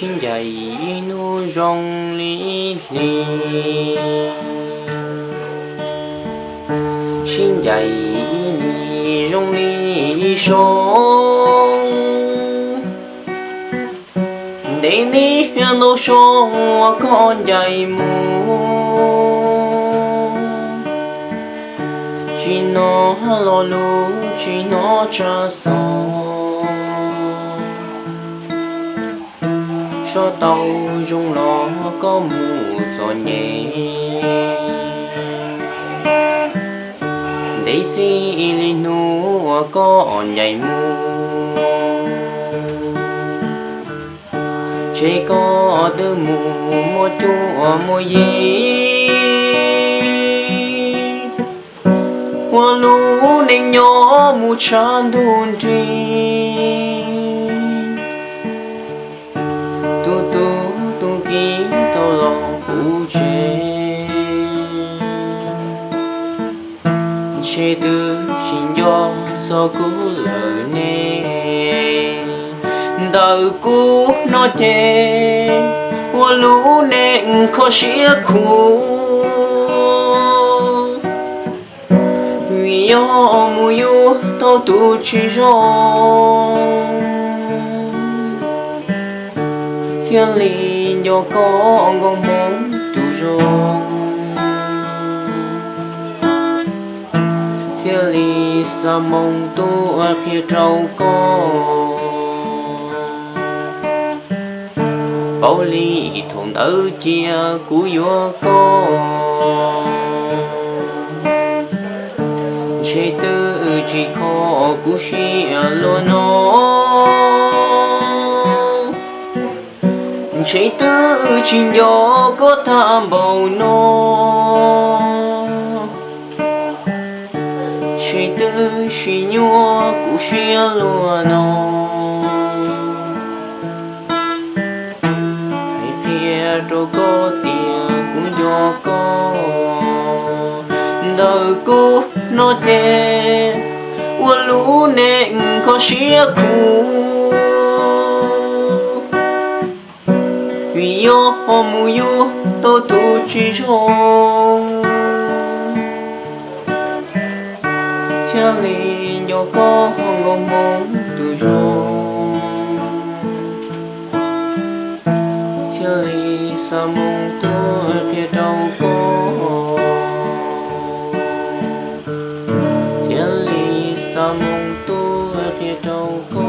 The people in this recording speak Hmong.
Sib ncaim ib hnub zoo li ib hlis, sib ncaim ib hlis zoo li ib xyoo. Ntev niaj ntau xyoo uas koj ncaim mus, tsis hnov lo lus tsis hnov tsab xov. Soj tau zoo los koj mus txom nyem, ntev txij li hnub uas koj ncaim mus. Ntshe koj twb mus muaj cuab muaj yig, ua lub neej nyob mus tshav ntuj nrig. Tus tub tus kiv tau los kuv tsev, ntshe twb tsis nco txog kuv lawm ne. Ntawm kuv no ces ua lub neej kho siab khuv, vim yog mus yuav tau tus tsis zoo, thiaj li nco koj nkauj hmoob tus zoo, thiaj li xa moo tuaj qhia rau koj. Paub li thaum ntawd cia kuv yuav koj, ntshe twb tsis kho kuv siab luaj no, ntshe twb tsis nco koj tag npaum no, ntshe twb tsis nyuaj kuv siab luaj no. Hais qhia rau koj tias kuv nco koj. Ntawm kuv no ces ua lub neej kho siab khuv, vim yog mus yuav tau tus tsis zoo, thiaj li nco koj nkauj hmoob tus zoo, thiaj li xa moo tuaj qhia rau koj, thiaj li xa moo tuaj qhia rau koj.